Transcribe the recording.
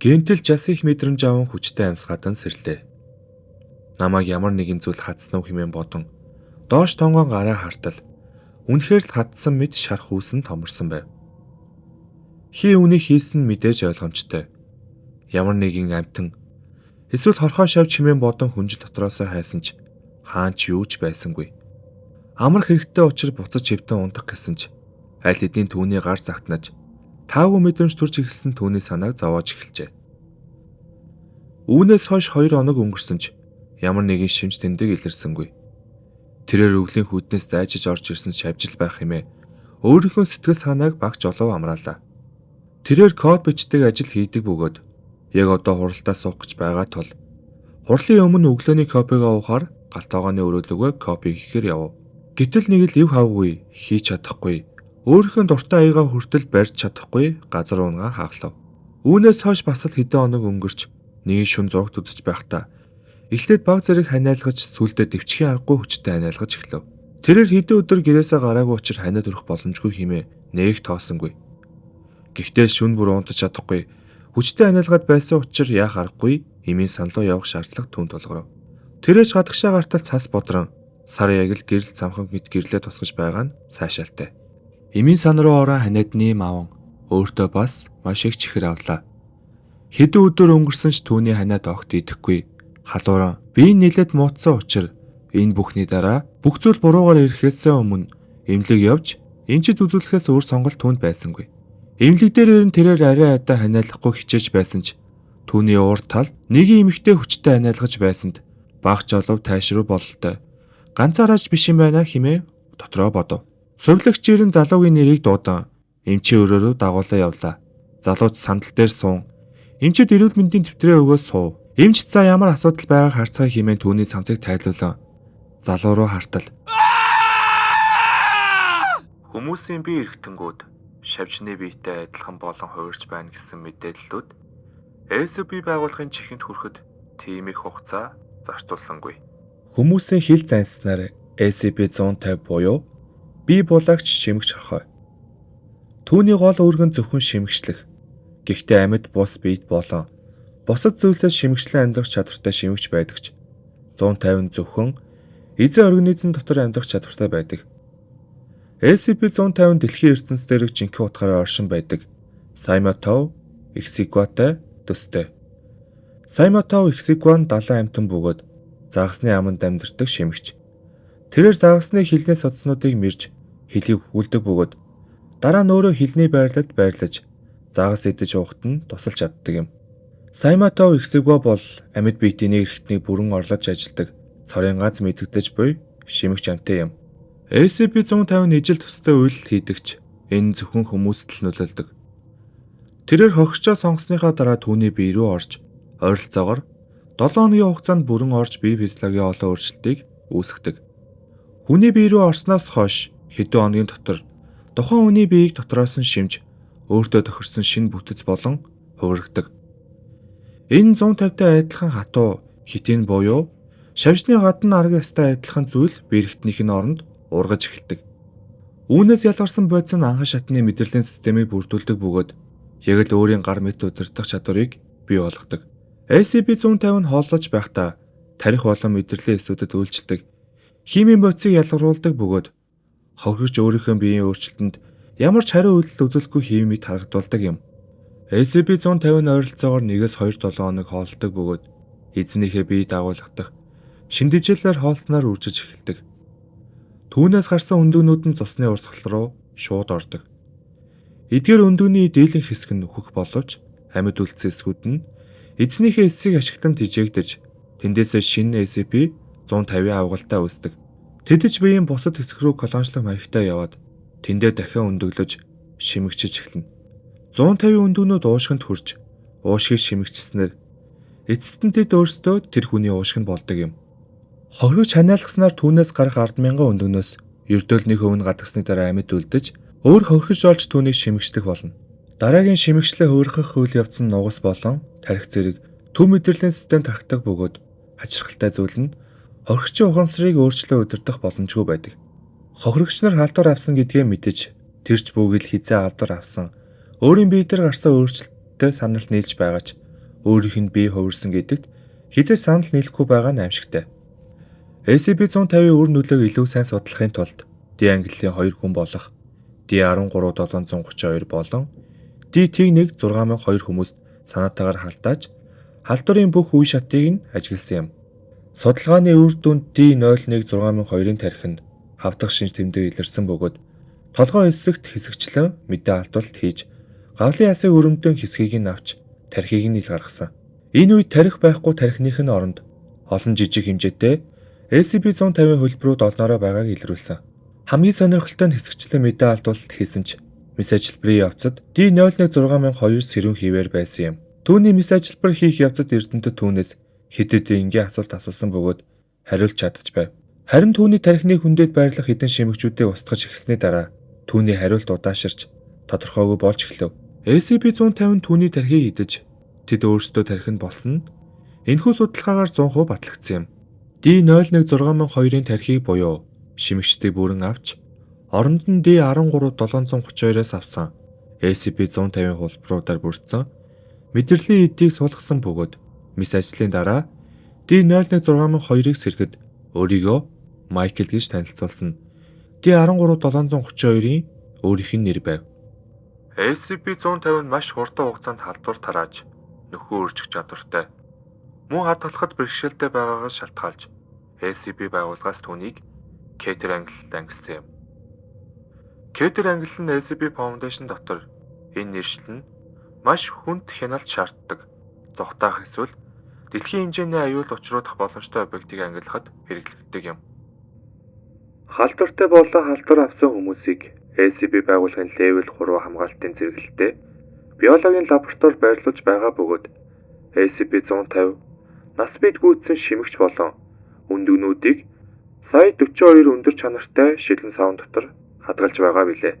Гэмтэл жас их мэдрэмж аван хүчтэй амьсгадан сэрлээ. Намайг ямар нэгэн зүйл хатсан уу хэмээн бодон доош тонгон гараа хартал үнэхээр л хатсан мэт шарх үүсэн томорсон байв. Хий үнийг хийсэн нь мэдээж ойлгомжтой. Ямар нэгэн амьтан эсвэл хорхоо шавж хэмээн бодон хүнжил дотроосоо хайсан ч хаан ч юу ч байсангүй. Амрах хэрэгтэй учир буцаж хэвтэн унтах гэсэн ч аль хэдийн түүний гар загтнаж таагүй мэдрэмж төрж эхэлсэн түүний санааг зовоож эхэлжээ. Үүнээс хойш 2 хоног өнгөрсөн ч ямар нэгэн шимж тэмдэг илэрсэнгүй. Тэрээр өвлийн хүйтнээс дайжиж орж ирсэн шавжил байх хэмээн өөрийнхөө сэтгэл санааг багч олов амраалаа. Тэрээр код бичдэг ажил хийдэг бөгөөд яг одоо хуралдаа суух гэж байгаа тул хурлын өмнө өглөөний кофегаа уухаар гал тогооны өрөөлөгөө кофе хийхээр явв. Гэтэл нэг л ив хавгүй хийж чадахгүй өөрийнхөө дуртай аягаа хүртэл барьж чадахгүй газар унгаа хааглав. Үүнээс хойш бас л хэдэн хоног өнгөрч нэгэн шүн зурагт үзэж байхдаа эхлээд баг зэрэг ханиалгаж сүүлдээ дэвчхийн аргагүй хүчтэй ханиалгаж эхлэв. Тэрээр хэдэн өдөр гэрээсээ гараагүй учир ханиад өрөх боломжгүй хэмээн нэг тоосонгүй. Гэхдээ шүн бүр унтаж чадахгүй хүчтэй ханиалгаад байсан учир яах аргагүй эмийн сан руу явах шаардлага түүнд тулгарв. Тэрээр ч гадагшаа гартал цас бодрон сар яг л гэрэл цамхан мэт гэрлээ тусгаж байгаа нь сайшаалтай. Эмийн сан руу орон ханиадны юм аван өөртөө бас маш их чихэр авлаа. Хэдэн өдөр өнгөрсөн ч түүний ханиад огт идэхгүй. Халууран бие нэлээд муутсан учир энэ бүхний дараа бүх зүйл буруугаар ирэхээс өмнө эмнэлэг явж эмчид үзүүлэхээс өөр сонголт түүнд байсангүй. Эмнэлэг дээр ирэн тэрээр арай адаа ханиалахгүй хичээж байсан ч түүний уур талд нэгэн эмэгтэй хүчтэй ханиалгаж байсанд багч олов тайшруу бололтой. Ганцаараач биш юм байна хэмээн дотроо бодов. Сувилагч ирэн залуугийн нэрийг дуудан эмчийн өрөөрөө дагуулаа явлаа. Залууч сандал дээр суун. Эмчид эрүүл мэндийн дэвтрээ өгөө суув. Эмч за ямар асуудал байгааг харцгаая хэмээн түүний цамцыг тайлуулан залуу руу хартал. Хүмүүсийн бие эргэтэнгүүд шавжны биетэй адилхан болон хувирч байна гэсэн мэдээллүүд SUV байгууллагын чихэнд хүрэхэд тийм их хугацаа зарцуулсангүй. Хүмүүсийн хил занснаар SCP-150 буюу бие булаагч шимэгч хорхой. Түүний гол үүрэг нь зөвхөн шимэгчлэх. Гэхдээ амьд бус биет болон бусад зүйлсээс шимэгчлэн амьдрах чадвартай шимэгч байдаг ч 150 зөвхөн эзэн организм дотор амьдрах чадвартай байдаг. SCP-150 дэлхийн ертөнц дээрх жинхэнэ утгаараа оршин байдаг. Сайматов Exigua-тай төстэй. Сайматов Exigua нь далайн амьтан бөгөөд загасны аманд амьдардаг шимэгч. Тэрээр загасны хилний судснуудыг мэрж хилийг хүлдэг бөгөөд дараа нь өөрөө хилний байрлалд байрлаж загас идэж уухад нь тусалж чаддаг юм. Сайматов Exigua бол амьд биетийн нэг эрхтнийг бүрэн орлож ажилладаг цорын ганц мэдэгдэж буй шимэгч амьтан юм. SCP-150 ижил төстэй үйлдэл хийдэгч энэ зөвхөн хүмүүст л нөлөөлдөг. Тэрээр хохирчоо сонгосныхаа дараа түүний бие рүү орж ойролцоогоор 7 хоногийн хугацаанд бүрэн орж бие физиологийн олон өөрчлөлтийг үүсгэдэг. Хүний бие рүү орсноос хойш хэдэн хоногийн дотор тухайн хүний биеийг дотроос нь шимж өөртөө тохирсон шинэ бүтэц болон хувиргадаг. Энэ 150-тай адилхан хатуу хитин буюу шавжны гадна арга ястай адилхан зүйл бие эрхтнийх нь оронд ургаж эхэлдэг. Үүнээс ялгарсан бодис нь анхан шатны мэдрэлийн системийг бүрдүүлдэг бөгөөд яг л өөрийн гар мэт удирдах чадварыг бий болгодог. SCP-150 хооллож байхдаа тархи болон мэдрэлийн эсүүдэд үйлчилдэг химийн бодисыг ялгаруулдаг бөгөөд хохирогч өөрийнхөө биеийн өөрчлөлтөнд ямар ч хариу үйлдэл үзүүлэхгүй химийн харагдуулдаг юм. SCP-150 ойролцоогоор 1-2-7 хоног хооллодог бөгөөд эзнийхээ бие дагуулгадах шинэдэвчээлээр хоолсноор үржиж эхэлдэг. Түүнээс гарсан өндөгнүүд нь цусны урсгал руу шууд ордог. Эдгээр өндөгний дийлэнх хэсэг нь үхэх боловч амьд үлдсэн эсгүүд нь эзнийхээ эсийг ашиглан тэжээгдэж тэндээсээ шинэ SCP-150-ийн авгалтай үүсдэг. Тэд ч биеийн бусад хэсэг рүү колоничлох маягтай яваад тэндээ дахин өндөглөж шимэгчиж эхэлнэ. 150 өндөгнүүд уушгинд хүрч уушгийг шимэгчснээр эцэст нь тэд өөрсдөө тэр хүний уушгинд болдог юм. Хохирогч ханиалгаснаар түүнээс гарах 100000 өндөгнөөс ердөөл 1% нь гадагсны дараа амьд үлдэж өөр хохирогч олж түүнийг шимэгчлэх болно. Дараагийн шимэгчлээ хөөрхөх үйл явц нь нугас болон тархи зэрэг төв мэдрэлийн систем тархдаг бөгөөд хачирхалтай зүйл нь хохирогчийн ухамсарыг өөрчлөн удирдах боломжгүй байдаг. Хохирогч нар халдвар авсан гэдгээ мэдэж тэр ч бүгд л хизээ халдвар авсан өөрийн бие дээр гарсан өөрчлөлттэй санал нийлж байгаа ч өөрийнх нь бие хувирсан гэдэгт хэзээ санал нийлэхгүй байгаа нь аимшигтай. SCP-150-ийн үр нөлөөг илүү сайн судлахын тулд D ангиллын 2 хүн болох D-13732 болон D-1 6002 хүмүүст санаатаагаар халдааж халдварын бүх үе шатыг нь ажигласан юм. Судалгааны үр дүнд D-01 6002-ын тархинд хавдах шинж тэмдэг илэрсэн бөгөөд толгой хэсэгт хэсэгчлэн мэдээ алдуулалт хийж гавлын ясыг өрөмдөн хэсгийг нь авч тархийг нь ил гаргасан. Энэ үед тархи байхгүй тархиных нь оронд олон жижиг хэмжээтэй SCP-150 хөлбөрүүд олноороо байгааг илрүүлсэн. Хамгийн сонирхолтой нь хэсэгчлэн мэдээ алдуулалт хийсэн ч мэс ажилбарын явцад D-01 6002 сэрүүн хийвээр байсан юм. Түүний мэс ажилбар хийх явцад эрдэмтэд түүнээс хэд хэдэн энгийн асуулт асуусан бөгөөд хариулж чадаж байв. Харин түүний тархины хүндэд байрлах хэдэн шимэгчүүдийг устгаж эхэлсний дараа түүний хариулт удааширч тодорхойгүй болж эхлэв. SCP-150 түүний тархийг идэж тэд өөрсдөө тархинд болсон нь энэхүү судалгаагаар 100% батлагдсан юм. D-01 6002-ын тархийг буюу шимэгчдийг бүрэн авч оронд нь D-13732-оос авсан SCP-150 хулбаруудаар бүрдсэн мэдрэлийн эдийг суулгасан бөгөөд мэс ажлын дараа D-01 6002-ыг сэргэд өөрийгөө Майкл гэж танилцуулсан. D-13732-ын өөрийнх нь нэр байв. SCP-150 маш хурдан хугацаанд халдвар тарааж нөхөн үржих чадвартай. Мөн хадгалахад бэрхшээлтэй байгаагаас шалтгаалж SCP байгууллагаас түүнийг Кетер ангиллалд ангилсан юм. Кетер ангиллал нь SCP Foundation дотор энэ нэршил нь маш хүнд хяналт шаарддаг. Зугатаах эсвэл дэлхийн хэмжээний аюул учруулах боломжтой объектыг ангиллахад хэрэглэгддэг юм. Халдвартай болон халдвар авсан хүмүүсийг SCP байгууллагын левел 3 хамгаалтын зэрэглэлтэй биологийн лаборатори байрлуулж байгаа бөгөөд SCP-150 нас бийд гүйцсэн шимэгч болон өндөгнүүдийг сая 42 өндөр чанартай шилэн савн дотор хадгалж байгаа билээ.